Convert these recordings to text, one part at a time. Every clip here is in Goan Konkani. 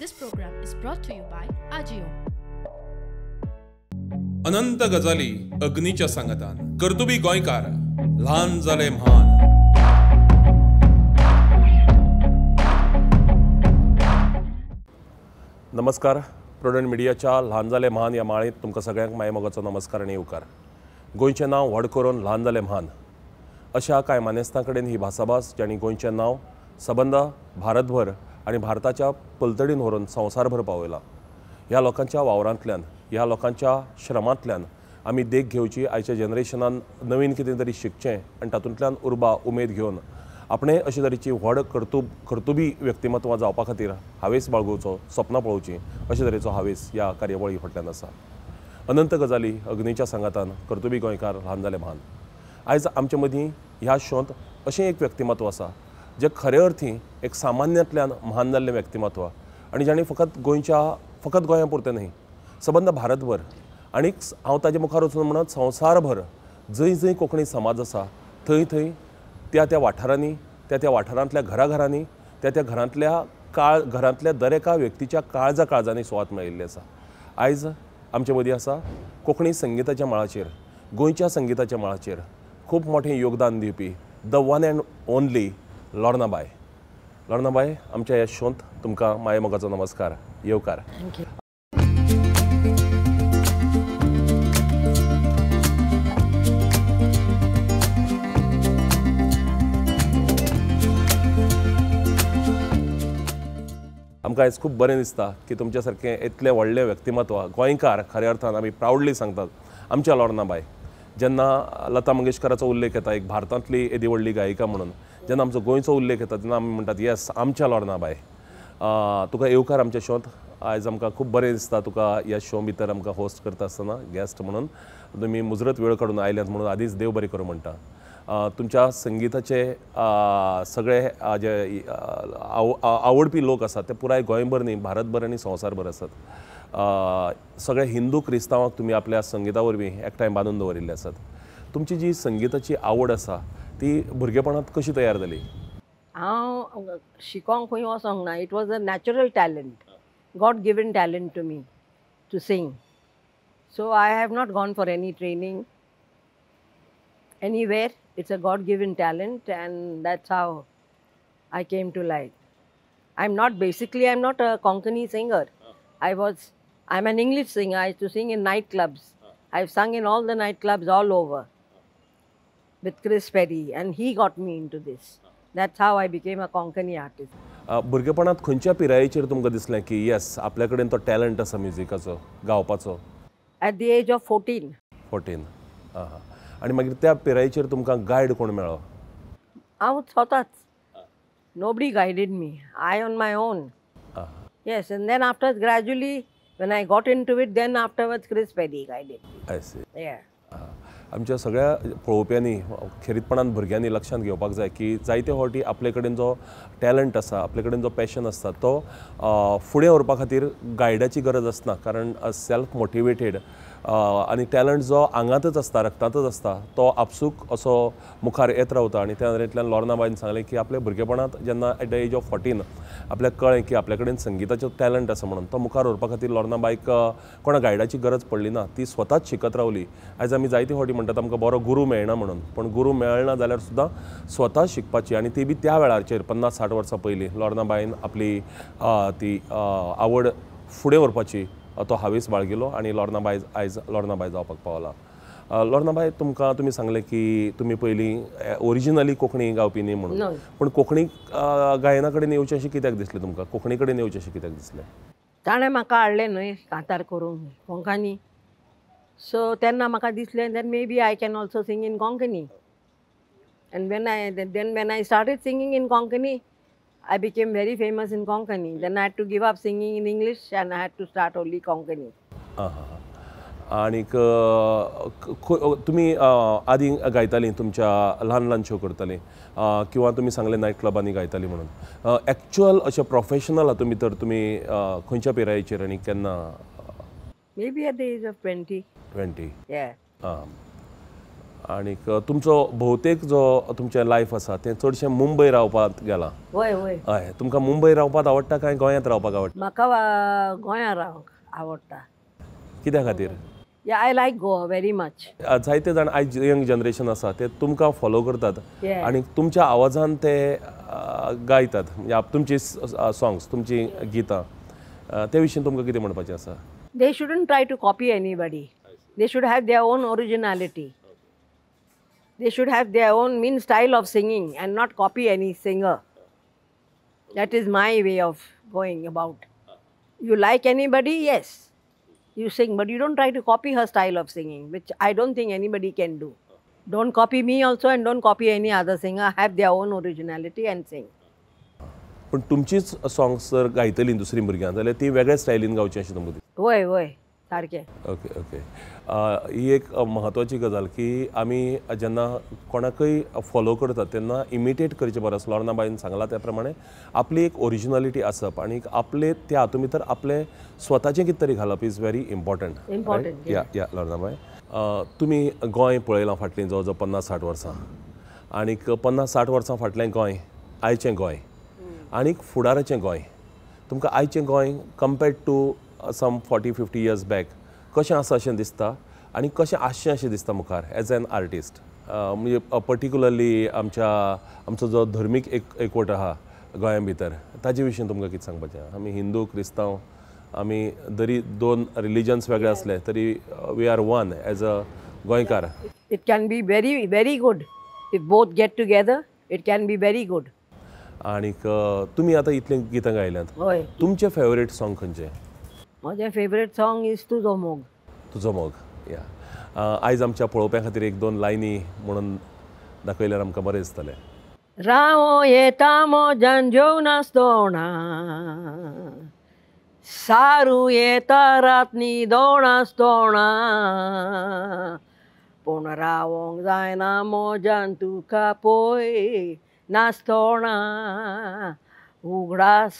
This program is brought to you by Ajio. अनंत गजाली अग्नीच्या सांगातान कर्तुबी गोंयकार ल्हान जाले म्हान. नमस्कार, प्रुडंट मिडियाच्या ल्हान जाले म्हान ह्या माळेंत तुमकां सगळ्यांक मायेमोगाचो नमस्कार आनी येवकार. गोंयचें नांव व्हड करून ल्हान जाले म्हान अशा कांय मानेस्तां कडेन ही भासाभास जांणी गोंयचें नांव सबंद भारतभर आनी भारताच्या पलतडीन व्हरून संवसारभर पावयलां. ह्या लोकांच्या वावरांतल्यान, ह्या लोकांच्या श्रमांतल्यान आमी देख घेवची, आयच्या जनरेशनान नवीन कितें तरी शिकचें आनी तातूंतल्यान उर्बा उमेद घेवन आपणें अशे तरेची व्हड कर्तुबी व्यक्तिमत्वां जावपा खातीर हावेस बाळगुवचो, सपनां पळोवचीं अशे तरेचो हावेस ह्या कार्यावळी फाटल्यान आसा. अनंत गजाली अग्नीच्या सांगातान कर्तुबी गोंयकार ल्हान जाले म्हान. आयज आमचे मदीं ह्या शोंत अशें एक व्यक्तिमत्व आसा जें खरे अर्थी एक सामान्यांतल्यान म्हान जाल्लें व्यक्तिमत्व आनी जाणें फकत गोंयच्या, फकत गोंया पुरतें न्हय, सबंद भारतभर आनी हांव ताजे मुखार वचून म्हणत संवसारभर जंय जंय कोंकणी समाज आसा थंय थंय त्या त्या वाठारांनी, त्या त्या वाठारांतल्या घराघरांनी, त्या त्या घरांतल्या घरांतल्या दर एका व्यक्तीच्या काळजा काळजांनी सुवात मेळिल्ली आसा. आयज आमचे मदीं आसा कोंकणी संगिताच्या मळाचेर, गोंयच्या संगिताच्या मळाचेर खूब मोठें योगदान दिवपी the one and only Lornabai. Lornabai, आमच्या ह्या शोंत तुमकां मायेमोगाचो नमस्कार, येवकार. आमकां आयज खूब बरें दिसता की तुमच्या सारकें इतलें व्हडलें व्यक्तिमत्व गोंयकार, खऱ्या अर्थान आमी प्रावडली सांगतात आमच्या लोर्नाबाय. जेन्ना लता मंगेशकराचो उल्लेख येता, एक भारतांतली येदी व्हडली गायिका म्हणून, जेन्ना आमचो गोंयचो उल्लेख येता तेन्ना आमी म्हणटात येस, आमच्या लोर्नाबाय. तुका येवकार आमच्या शोंत. आयज आमकां खूब बरें दिसता तुका ह्या शो भितर आमकां होस्ट करता आसतना गेस्ट म्हणून तुमी मुजरत वेळ काडून आयल्यात म्हणून आदींच देव बरें करूं म्हणटा. तुमच्या संगिताचे सगळे जे आवडपी लोक आसात ते पुराय गोंयभर न्ही, भारतभर आनी संवसारभर आसात. सगळे हिंदू क्रिस्तांवांक तुमी आपल्या संगिता वरवीं एकठांय बांदून दवरिल्ले आसात. तुमची जी संगिताची आवड आसा ती भुरगेपणांत कशी तयार जाली? हांव शिकोंक खंय वचोंक ना. It was a natural talent, God given talent to me to sing. So I have not gone for any training anywhere. It's a God given talent and that's how I came to life. I am not, basically I am not a Konkani singer. I am an English singer. I used to sing in night clubs. I have sung in all the night clubs all over with Chris Perry and he got me into this. That's how I became a Konkani artist. भुरगेपणांत खंयच्या पिरायेचेर तुमकां दिसलें की येस, आपल्या कडेन तो टॅलंट आसा म्युजिकाचो, गावपाचो? At the age of 14. 14. आं, आनी मागीर त्या पिरायेचेर तुमकां गायड कोण मेळ्ळो? हांव स्वताच. Nobody guided me. I on my own. Yes, and then after gradually when I got into it, then afterwards Chris Perry guided me. I see. Yeah. आमच्या सगळ्या पळोवप्यांनी, खेरीतपणान भुरग्यांनी लक्षांत घेवपाक जाय की जायते फावटी आपले कडेन जो टॅलंट आसा, आपले कडेन जो पॅशन आसता तो फुडें व्हरपा खातीर गायडाची गरज आसना, कारण सेल्फ मोटिवेटेड आनी टॅलंट जो आंगांतच आसता, रक्तांतच आसता, तो आपसूक असो मुखार येत रावता. आनी त्या नदरेंतल्यान लोर्नाबायन सांगलें की आपल्या भुरगेपणांत जेन्ना एट the age of 14 आपल्याक कळ्ळें की आपल्या कडेन संगिताचो टॅलंट आसा म्हणून, तो मुखार व्हरपा खातीर लोर्नाबायक कोणा गायडाची गरज पडली ना, ती स्वताच शिकत रावली. आयज आमी जायते फावटी म्हणटात आमकां बरो गुरू मेळना म्हणून, पूण गुरू मेळना जाल्यार सुद्दां स्वता शिकपाची, आनी ती बी त्या वेळाचेर 50-60 वर्सां पयलीं लोर्नाबायन आपली ती आवड फुडें व्हरपाची तो हावेस बाळगिलो आनी लोर्नाबाय आयज लोर्नाबाय जावपाक पावला. लोर्नाबाय, तुमकां तुमी सांगलें की तुमी पयलीं ओरिजिनली कोंकणी गावपी न्ही म्हणून, पूण कोंकणी गायना कडेन येवचें अशें कित्याक दिसलें तुमकां? कोंकणी कडेन येवचें अशें कित्याक दिसलें? ताणें म्हाका हाडलें न्हय कांतार करूंक कोंकणी. सो तेन्ना म्हाका दिसलें then maybe I can also sing in Konkani. And when I then when I started singing in Konkani, I became very famous in Konkani. Then I had to give up singing in English and I had to start only Konkani. आनीक तुमी आदीं गायतालीं, तुमच्या ल्हान ल्हान शो करतालीं, किंवा तुमी सांगलें नायट क्लबांनी गायतालीं म्हणून, एक्चुअल अशें प्रोफेशनल हातूंत भितर तुमी खंयच्या पिरायेचेर आनी केन्ना? Maybe at the age of 20. 20. Yeah. आनीक तुमचो भोवतेक जो तुमचें लायफ आसा तें चडशें मुंबय रावपाक गेलां. वय वय. हय, तुमकां मुंबय रावपाक आवडटा काय गोंयांत रावपाक आवडटा? म्हाका गोंयांत रावंक आवडटा. कित्या खातीर? Yeah, I like Goa very much. जायते जाण आयज यंग जनरेशन आसा ते तुमकां फॉलो करतात आनी तुमच्या आवाजान ते गायतात, म्हणजे तुमची सॉंग्स, तुमची गितां, ते विशीं तुमकां कितें म्हणपाचें आसा? They shouldn't try to copy anybody. They should have their own originality. They should have their own mean style of singing and not copy any singer. That is my way of going about. You like anybody? Yes. You sing, but you don't try to copy her style of singing, which I don't think anybody can do. Don't copy me also and don't copy any other singer. Have their own originality and sing. पण तुमचीच सॉंग्स जर गायतली दुसरी भुरग्यां जाल्यार ती वेगळ्या स्टायलीन गावची अशें तुमकां दिसता? वय वय, सारकें. Okay okay. ही एक म्हत्वाची गजाल की आमी जेन्ना कोणाकय फॉलो करतात तेन्ना इमिटेट करचे परस लोर्नाबायन सांगलां त्या प्रमाणे आपली एक ओरिजिनलिटी आसप आनी आपले त्या हातूंत भितर आपलें स्वताचें कितें तरी घालप is very important. Important. या या लोर्नाबाय, तुमी गोंय पळयलां फाटलीं जवळ जवळ 50-60 वर्सां, आनीक 50-60 वर्सां फाटलें गोंय, आयचें गोंय आनीक फुडाराचें गोंय, तुमकां आयचें Goa compared to some 40-50 years back कशें आसा अशें दिसता आनी कशें आसचें अशें दिसता मुखार एज एन आर्टिस्ट? म्हणजे पर्टिक्युलरली आमच्या आमचो जो धर्मीक एकवट आहा गोंया भितर ताजे विशीं तुमकां कितें सांगपाचें? आमी हिंदू क्रिस्तांव आमी जरी दोन रिलिजन्स वेगळे आसले तरी we are one as a गोंयकार. It can be very very good if both get together. It can be very good. आनीक तुमी आतां इतलीं गितां गायल्यांत, तुमचें फेवरेट सॉंग खंयचें? म्हजें फेवरेट सॉंग is तुजो मोग. तुजो मोग. या, आयज आमच्या पळोवप्यां खातीर एक दोन लायनी म्हणून दाखयल्यार आमकां बरें दिसतलें. रावो येता मोजान जेवनासतना, सारू येता रात न्हिदोनासतना, पूण रावोंक जायना मोजान तुका पळय नासतना, उगडास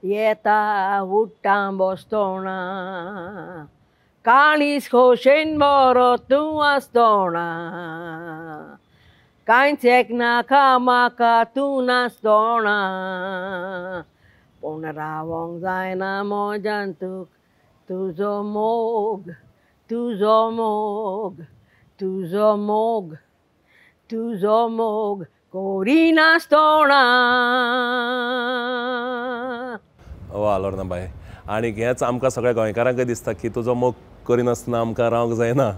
येता उठ्ठा बसतना, काळीज खोशेन बरो तूं आसतना, कांयच एक नाका म्हाका तूं नासतना, पूण रावोंक जायना मोजान तुक तुजो मोग, तुजो मोग, तुजो मोग, तुजो मोग करिनासतना. वा लोर्नाबाय, आनी हेंच आमकां सगळ्या गोंयकारांकय दिसता की तुजो मोग करिनासतना आमकां रावंक जायना.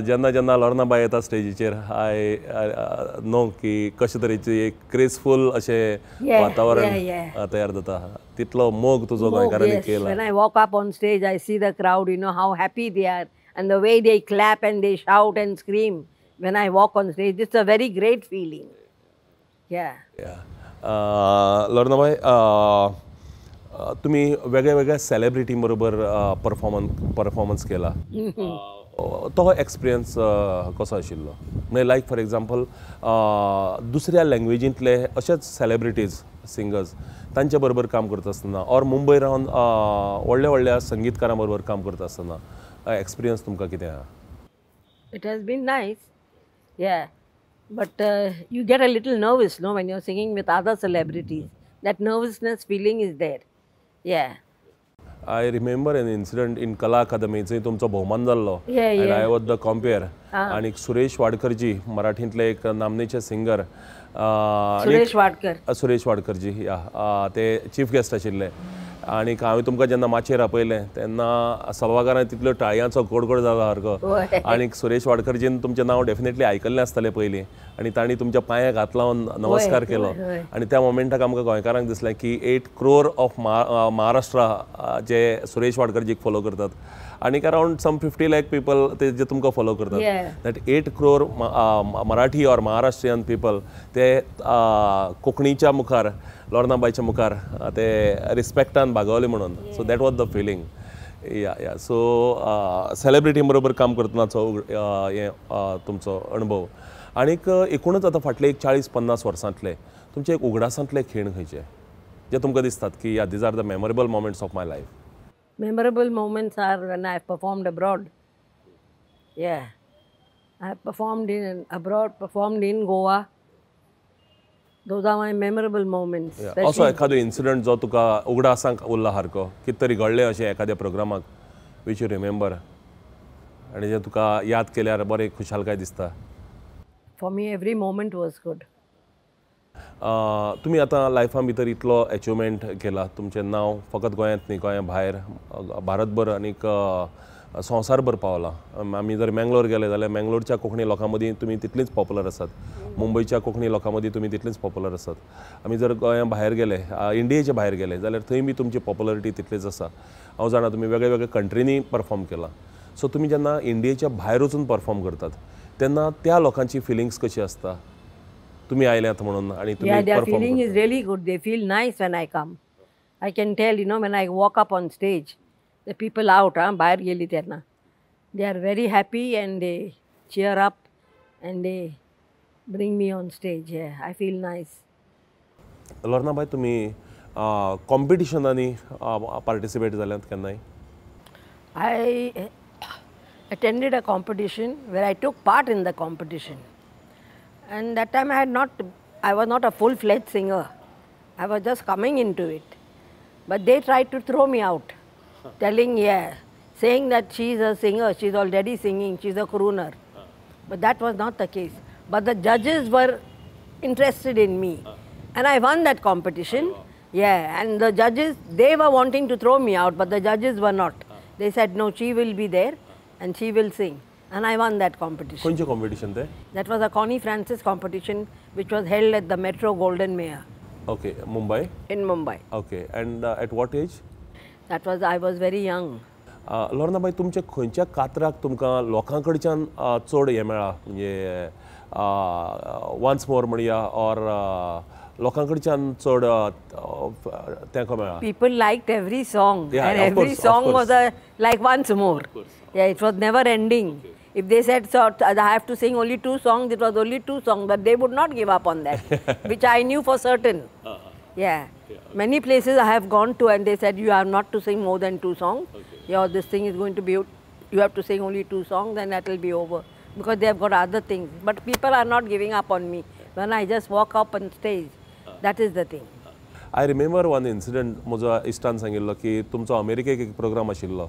जेन्ना जेन्ना लोर्नाबाय येता स्टेजीचेर I know की कशे तरेची एक ग्रेसफूल अशें वातावरण तयार जाता, तितलो मोग तुजो गोंयकारांनी केला. When I walk up on stage, I see the crowd, you know how happy they are and the way they clap and they shout and scream when I walk on stage. It's a very great feeling. Yeah. Yeah. लोर्नाबाय, तुमी वेगळ्या वेगळ्या सेलिब्रिटी बरोबर परफॉर्मन्स केला, तो एक्सपिरियन्स कसो आशिल्लो? म्हणजे लायक फॉर एग्जाम्पल दुसऱ्या लँग्वेजींतले अशेच सेलिब्रिटीज सिंगर्स तांचे बरोबर काम करता आसतना ऑर मुंबय रावन व्हडल्या व्हडल्या संगीतकारां बरोबर काम करता आसतना एक्सपिरियन्स तुमकां कितें आहा? It has been nice. Yeah, but you get a little nervous, no, when you're singing with other celebrities. That nervousness feeling is there. Yeah. I remember an incident in Kala Akademi जंय तुमचो भोवमान जाल्लो. And I was the compere. आनी सुरेश वाडकरजी मराठींतले एक नामनेचे सिंगर, सुरेश वाडकर, सुरेश वाडकरजी या ते चीफ गेस्ट आशिल्ले. आनी हांवें तुमकां जेन्ना माचयेर आपयलें तेन्ना सभाघरांत तितल्यो टाळयांचो गोडगोड जाला सारको. आनी सुरेश वाडकरजीन तुमचें नांव डेफिनेटली आयकल्लें आसतलें पयलीं आनी तांणी तुमच्या पांयाक हात लावन नमस्कार केलो. आनी त्या मोमेंटाक आमकां गोंयकारांक दिसलें की 8 crore of Maharashtra जे सुरेश वाडकरजीक फॉलो करतात आनी अरावंड सम 50 lakh people ते जे तुमकां फॉलो करतात, that 8 crore Marathi or Maharashtrian people ते कोंकणीच्या मुखार, लोर्नाबायच्या मुखार ते रिस्पेक्टान बागवले म्हणून. So that was the feeling. Yeah yeah. So celebrity बरोबर काम करतनाचो हें तुमचो अणभव. आनीक एकूणच आतां फाटले एक 40-50 वर्सांतले तुमचे एक उगडासांतले खीण खंयचे जे तुमकां दिसतात की yeah these are the memorable moments of my life? Memorable moments are when I performed abroad. Yeah. I have performed in abroad, performed in Goa. Those are my memorable moments. असो एखादो इन्सिडंट जो तुका उगडासांक उरला सारको, कितें तरी घडलें अशें एखाद्या प्रोग्रामाक which you remember आनी जें तुका याद केल्यार बरें खुशालकाय दिसता? For me every moment was good. तुमी आतां लायफा भितर इतलो एचिवमेंट केला, तुमचें नांव फकत गोंयांत न्ही, गोंया भायर भारतभर आनीक संवसारभर पावलां. आमी जर मँगलोर गेले जाल्यार मँगलोरच्या कोंकणी लोकां मदीं तुमी तितलींच पॉपुलर आसात, मुंबयच्या कोंकणी लोकां मदीं तुमी तितलींच पॉपुलर आसात. आमी जर गोंया भायर गेले, इंडियेच्या भायर गेले जाल्यार थंय बी तुमची पॉपुलरिटी तितलीच आसा. हांव जाणा तुमी वेगळे वेगळे कंट्रींनी परफॉर्म केलां. सो तुमी जेन्ना इंडियेच्या भायर वचून परफॉर्म करतात तेन्ना त्या लोकांची फिलिंग्स कशी आसता तुमी आयल्यात म्हणून आनी तुमी their perform feeling is करतात? really good. They feel nice when I come. I can tell, you know, when I walk up on stage, the people out, भायर गेली तेन्ना, they are very happy and they cheer up and they bring me on stage. Yeah, I feel nice. Lorna बाय, तुमी कॉम्पिटिशनांनी पार्टिसिपेट जाल्यात केन्नाय? I attended a competition where I took part in the competition. And that time I was not a full-fledged singer. I was just coming into it. But they tried to throw me out, saying that she's a singer, she's already singing, she's a crooner. But that was not the case. But the judges were interested in me. And I won that competition. Yeah, and the judges, they were wanting to throw me out, but the judges were not. They said, no, she will be there and she will sing. And I won that competition. खंयचें competition तें? That was a Connie Francis competition which was held at the Metro Golden Mayer. Okay, Mumbai? In Mumbai. Okay, and at what age? That was, I was very young. Lorna बाय, तुमच्या खंयच्या कातराक तुमकां लोकां कडच्यान चड हें मेळ्ळां, म्हणजे वन्स मोर म्हणया ऑर लोकां कडच्यान चड तेंको मेळ्ळा? People liked every song. Yeah, and of every course, song of was course. Like once more. Yeah, it was never ending. Okay. If they said, so I have to sing only 2 songs, it was only 2 songs, but they would not give up on that, which I knew for certain. Yeah. Yeah, okay. Many places I have gone to and they said, you are not to sing more than 2 songs. Okay. Yeah, this thing is going to be, you have to sing only 2 songs and that will be over. Because they have got other things. But people are not giving up on me. When I just walk up on stage, that is the thing. I remember one incident, म्हजो इश्टान सांगिल्लो की तुमचो अमेरिकेक एक प्रोग्राम आशिल्लो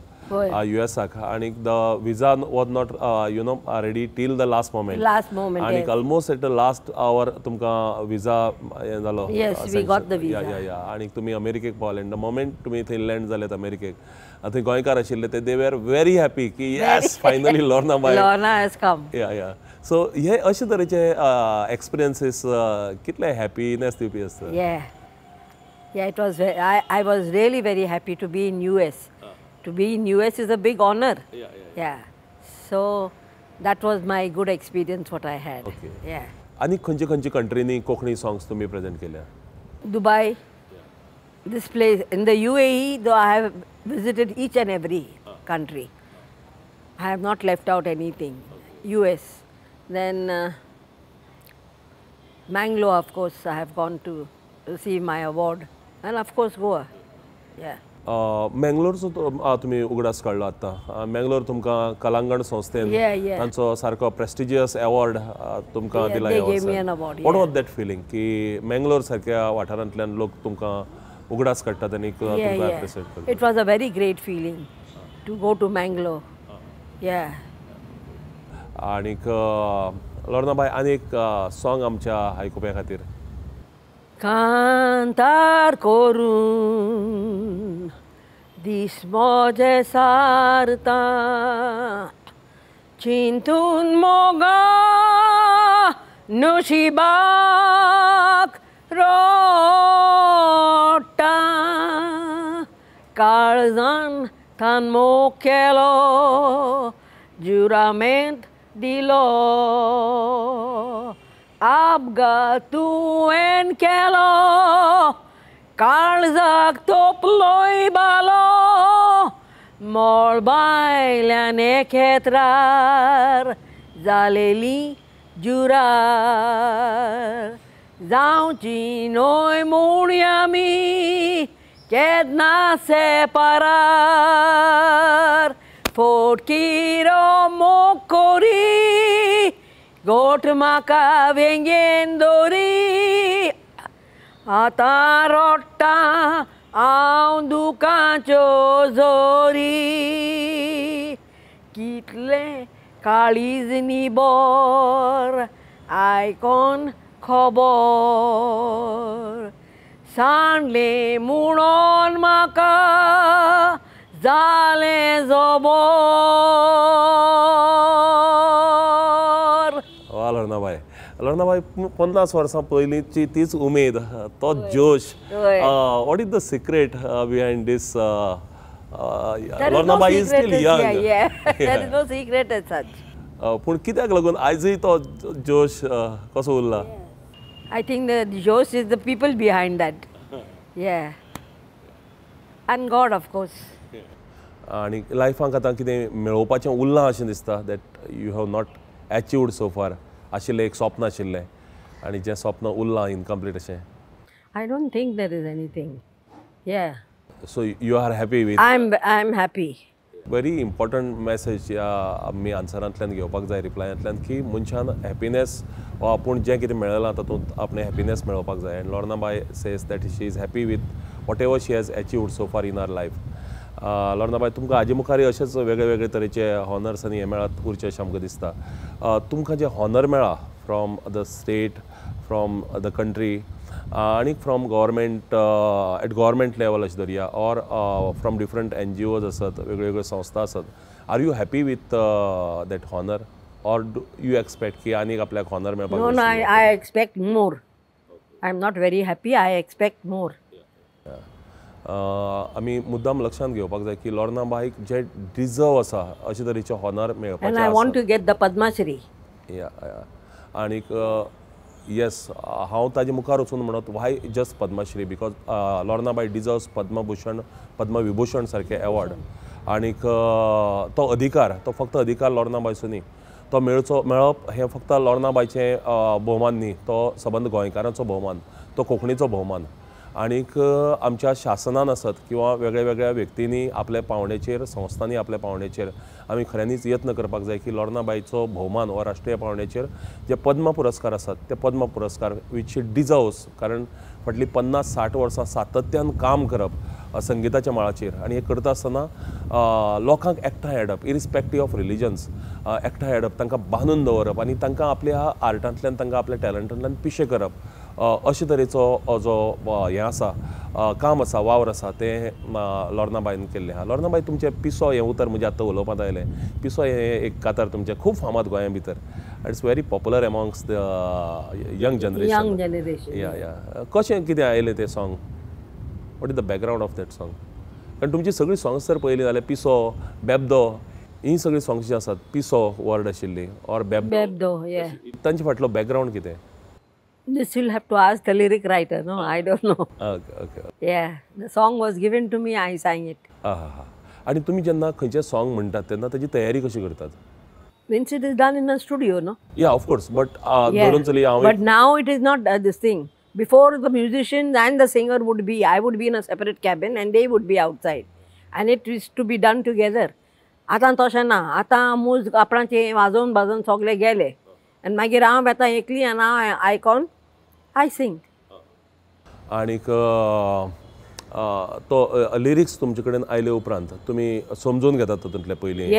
युएसाक आनी the visa was not you know ready till the last moment. Last moment. आनी almost at the last hour तुमकां विजा हें जालो. Yes, we got the visa. या या आनी तुमी अमेरिकेक पावले आनी the moment तुमी थंय लँड जालेत अमेरिकेक, थंय गोंयकार आशिल्ले ते दे वर व्हेरी हॅपी की yes finally Lorna bye, Lorna has come. Ya ya so हे अशे तरेचे एक्सपिरियन्सीस कितले हॅपीनेस दिवपी आसता. Yeah. Yeah, it was. I was really very happy to be in US. To be in US is a big honor. Yeah, yeah, yeah. Yeah. So that was my good experience what I had. Okay. Yeah. आनी खंयचे खंयचे कंट्रीनी कोंकणी songs तुमी प्रेजेंट केल्या? Dubai. Yeah. This place in the UAE, though I have visited each and every country. I have not left out anything. Okay. US. Then Mangalore, of course, I have gone to receive my award. And of course Goa. Yeah. मँगलोरचो तुमी उगडास काडलो आतां. मँगलोर तुमकां कलांगण संस्थेन तांचो सारको प्रेस्टिजियस एवॉर्ड तुमकां दिला. What was that feeling की मँगलोर सारक्या वाठारांतल्यान लोक तुमकां उगडास काडटात आनी तुमकां एप्रिशिएट करतात? It was a very great feeling to go to Mangalore. Yeah. आनीक लोर्ना बाय, आनी एक सॉंग आमच्या आयकुप्या खातीर. कांतार करून दीस म्हजे सारता, चिंतून मोगा नशिबाक रोडटा, काळजान थान मोग केलो जुरामेंत दिलो, अपघात तुवें केलो काळजाक तोपलोय बालो, मळबायल्यान खेत्रार जालेली जुरार, जावची न्हय म्हूण आमी केन्ना सेपारार, फोटकिरो मोग कोरी गोठ म्हाका वेंगेन दोरी आतां रोडटा हांव दुकांच्यो जोरी कितलें काळीज निबर आयकोन खबर सांडलें म्हणून म्हाका जालें जबर. वा लोर्नाबाय, लोर्नाबाय 50 वर्सां पयलींची तीच उमेद, तो जोश. What is the secret behind this? Lornabai is still young. There is no secret as such. पूण कित्याक लागून आयजूय तो जोश कसो उरला? I think the josh is the people behind that. Yeah. And God, of course. आनी लायफांक आतां कितें मेळोवपाचें उरलां अशें दिसता that you have not achieved so far आशिल्लें एक स्वप्न आशिल्लें आनी जें स्वप्न उरलां इनकम्प्लीट अशें? I don't think there is anything. Yeah. So you are happy with? I am happy. Very important message ह्या आमी आन्सरांतल्यान घेवपाक जाय, रिप्लायांतल्यान, की मनशान हॅपिनेस वा आपूण जें कितें मेळयलां तातूंत आपणें हॅपिनेस मेळोवपाक जाय. And Lornabai says that she is happy with whatever she has achieved so far in her life. Lornabai, तुमकां हाजे मुखारय अशेंच वेगळे वेगळे तरेचे हॉनर्स आनी हें मेळत उरचें अशें आमकां दिसता. तुमकां जें हॉनर मेळ्ळा from the state, from the country आनी from government, at government level अशें धरया, or from different NGOs आसत, वेगळ्यो वेगळ्यो संस्था आसत, are you happy with that honour or do you expect की आनीक आपल्याक हॉनर मेळपाक? No, no, I expect more. I am not very happy, I expect more. आमी मुद्दाम लक्षांत घेवपाक जाय की लोर्नाबाईक जे डिजर्व आसा अशे तरेचे हॉनर मेळपाचें. And I want to get the Padmashri. या आनीक येस, हांव ताजे मुखार वचून म्हणत why just Padmashri, because Lornabai deserves Padma Bhushan, Padma Vibhushan सारके एवॉर्ड. आनीक तो अधिकार, तो फक्त अधिकार लोर्नाबायचो न्ही, तो मेळचो मेळप हें फक्त लोर्नाबायचें भोवमान न्ही, तो सबंद गोंयकारांचो भोवमान, तो कोंकणीचो भोवमान. आनीक आमच्या शासनान आसत किंवा वेगळ्या वेगळ्या व्यक्तींनी आपल्या पावंड्याचेर, संस्थांनी आपल्या पावंड्याचेर आमी खऱ्यांनीच यत्न करपाक जाय की लोर्नाबायचो भोवमान हो राष्ट्रीय पावंड्याचेर जे पद्म पुरस्कार आसात ते पद्म पुरस्कार which she deserves, कारण फाटलीं 50-60 वर्सां सातत्यान काम करप संगिताच्या मळाचेर आनी हें करता आसतना लोकांक एकठांय हाडप, इरिस्पेक्टीव ऑफ रिलिजन्स एकठांय हाडप, तांकां बांदून दवरप आनी तांकां आपल्या आर्टांतल्यान, तांकां आपल्या टॅलंटांतल्यान पिशें करप, अशे तरेचो जो हें आसा, काम आसा, वावर आसा, तें लोर्नाबायन केल्लें आसा. लोर्नाबाय, तुमचें पिसो हें उतर म्हजें आतां उलोवपांत आयलें. पिसो हें एक कांतार तुमचें खूब फामाद गोंया भितर, it's very popular amongst the young generation. Young generation. Yeah yeah. कशें कितें आयलें तें song? What is the background of that song? कारण तुमची सगळीं सोंग्स जर पळयलीं जाल्यार पिसो, बेबदो, हीं सगळीं सोंग्स जीं आसात, पिसो वर्ड आशिल्ली ऑर बेबदो, तांचे फाटलो बॅकग्रावंड कितें? This you'll have to ask the lyric writer, no? I don't know. Okay, okay. Yeah, the song was given to me, I sang it. आहा. आनी तुमी जेन्ना खंयचें सॉंग म्हणटात तेन्ना ताजी तयारी कशी करतात? Means it is done in a studio, no? Yeah, of course, but धरून चली हांव. But now it is not this thing. Before the musicians and the singer would be, I would be in a separate cabin and they would be outside. And it is to be done together. आतां तशें ना, आतां मुज आपणाचें वाजोवन वाजोवन सगळे गेले आनी मागीर हांव येता एकली आनी हांव आयकोन I sing. आणीक तो लिरिक्स तुमचे कडेन आयले उपरांत तुमी समजून घेतात तातूंतले पयलीं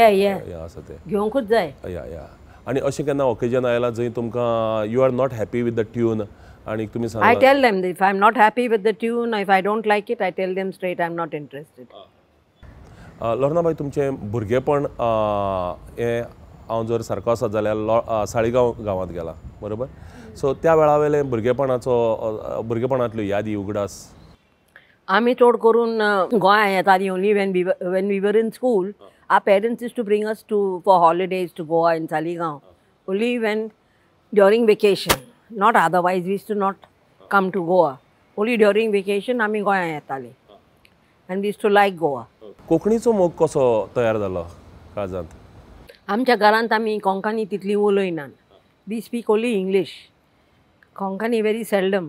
आसा ते घेवंकूच जाय. या या. आनी अशें केन्ना ओकेजन आयलां जंय तुमकां you are not happy with the tune आनी तुमी सांगलां? I tell them if I am not happy with the tune, if I don't like it, I tell them straight I am not interested. लोर्नाबाई, तुमचें भुरगेपण हें हांव जर सारको आसत जाल्यार साळीगांव गांवांत गेलां, बरोबर? सो त्या वेळा वयले भुरगेपणाचो, भुरगेपणांतल्यो यादी, उगडास? आमी चड करून गोंया येतालीं only when we were in school. Our parents used to bring us to for holidays to Goa in Saligao only when during vacation, not otherwise. We used to not come to Goa. Only during vacation आमी गोंया येतालीं and we used to like Goa. कोंकणीचो मोग कसो तयार जालो काळजांत? आमच्या घरांत आमी कोंकणी तितली उलयनात. We speak only English. Konkani very seldom.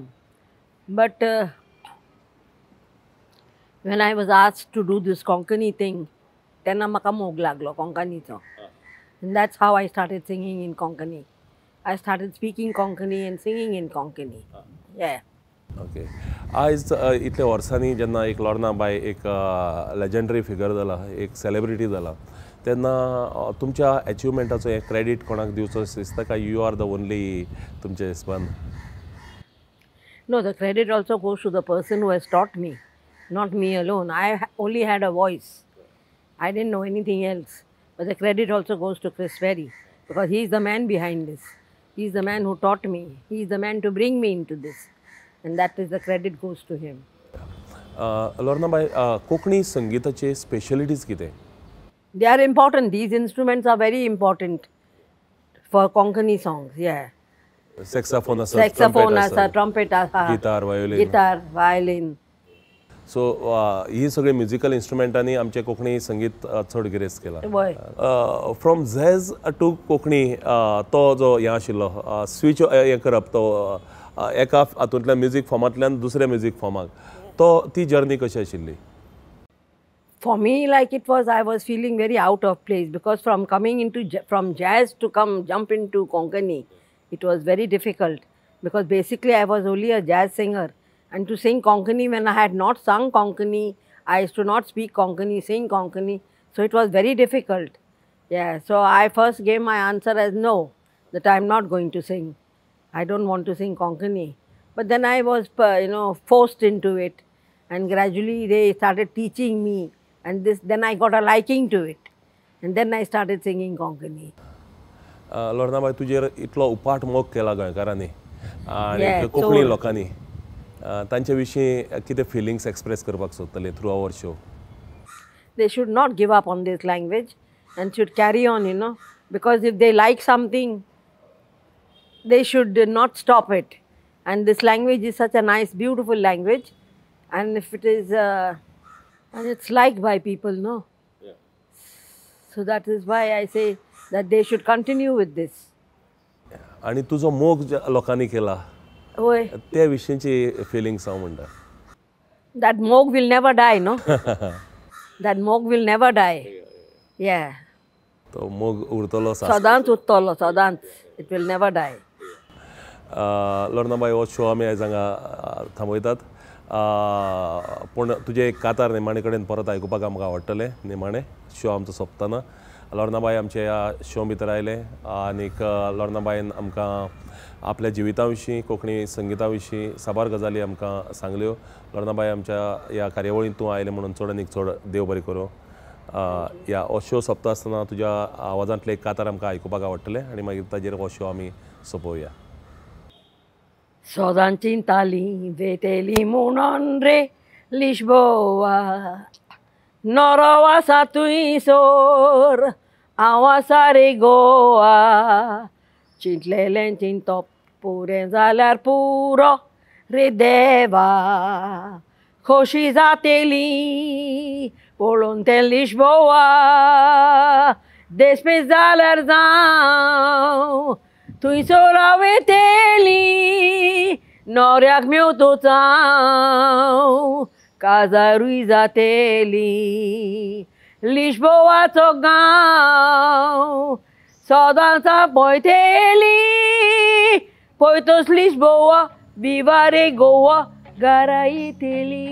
But when I was asked to do this Konkani thing, तेन्ना म्हाका मोग लागलो कोंकणीचो. And that's how I started singing in Konkani. I started speaking Konkani and singing in Konkani. Yeah. Okay. आयज इतल्या वर्सांनी जेन्ना एक लोर्ना बाय एक लेजंडरी फिगर जाला, एक सेलिब्रिटी जाला, तेन्ना तुमच्या एचिवमेंटाचो हें क्रेडीट कोणाक दिवचो दिसता काय you are the only तुमचे हिसपान? No, the credit also goes to the person who has taught me, not me alone. I only had a voice. I didn't know anything else. But the credit also goes to Chris Ferry, because he is the man behind this. He is the man who taught me. He is the man to bring me into this. And that is the credit goes to him. Lorna bye, Konkani संगीताचे स्पेशलिटीज कितें? They are important. These instruments are very important for Konkani songs. Yeah. Saxophone आसा, Saxophone आसा, trumpet आसा, guitar, violin. Guitar, violin. So ही सगळी म्युजिकल इन्स्ट्रुमेंटांनी आमचें कोंकणी संगीत चड गिरेस्त केलां. वय. फ्रॉम झॅज टू कोंकणी तो जो हें आशिल्लो स्विच हें करप, तो एका हातूंतल्यान म्युजीक फॉर्मांतल्यान दुसऱ्या म्युजीक फॉर्माक, तो ती जर्नी कशी आशिल्ली? For me, like it was, I was feeling very out of place, because from coming into from jazz to come jump into Konkani, it was very difficult, because basically I was only a jazz singer, and to sing Konkani when I had not sung Konkani, I used to not speak Konkani, sing Konkani, so it was very difficult. Yeah, so I first gave my answer as no, that I am not going to sing. I don't want to sing Konkani. But then I was, you know, forced into it, and gradually they started teaching me, and this, then I got a liking to it, and then I started singing Konkani. Lorna बाय, तुजेर इतलो उपाट मोग केला गोंयकारांनी आनी कोंकणी लोकांनी, तांचे विशीं कितें फिलिंग्स एक्सप्रेस करपाक सोदतले through our show? They should not give up on this language and should carry on, you know, because if they like something, they should not stop it. And this language is such a nice, beautiful language, and if it is, and it's liked by people, no? Yeah. So that is why I say that they should continue with this. आनी तुजो मोग लोकांनी केला, वय, त्या विशींची फिलिंग्स हांव म्हणटा. That mog will never die, no? That mog will never die. Yeah. तो मोग उरतलो, सदांच उरतलो, सदांच. It will never die. Lorna बाय, हो शो आमी आयज हांगा थांबयतात, पूण तुजें एक कातार निमाणे कडेन परत आयकुपाक आमकां आवडटलें. निमाणे शो आमचो सोंपतना लोर्ना बाय आमच्या ह्या शो भितर आयलें आनीक लोर्ना बायन आमकां आपल्या जिविता विशीं, कोंकणी संगिता विशीं साबार गजाली आमकां सांगल्यो. लोर्ना बाय, आमच्या ह्या कार्यावळींत तूं आयलें म्हणून चड आनीक चड देव बरें करूं. ह्या हो शो सोंपता आसतना तुज्या आवाजांतलें एक कातार आमकां आयकुपाक आवडटलें आनी मागीर ताजेर हो शो आमी सोंपोवया. सदां चिंताली वेतेली म्हणून रे लिश्बोवा, नरो आसा थंयसर हांव आसा रे गोवा, चिंतलेलें चिंतप पुरें जाल्यार पुरो रे देवा, खोशी जातेली पळोवन तें लिश्बोवा, देशपेस जाल्यार जावं थंयसर हांव येतेली, नोऱ्याक मेवतोच हांव काजारूय जातेली, लिश्बोवाचो गांव सदांच पळयतेली, पळयतोच लिश्बोवा विवा रे गोवा घरा येतेली.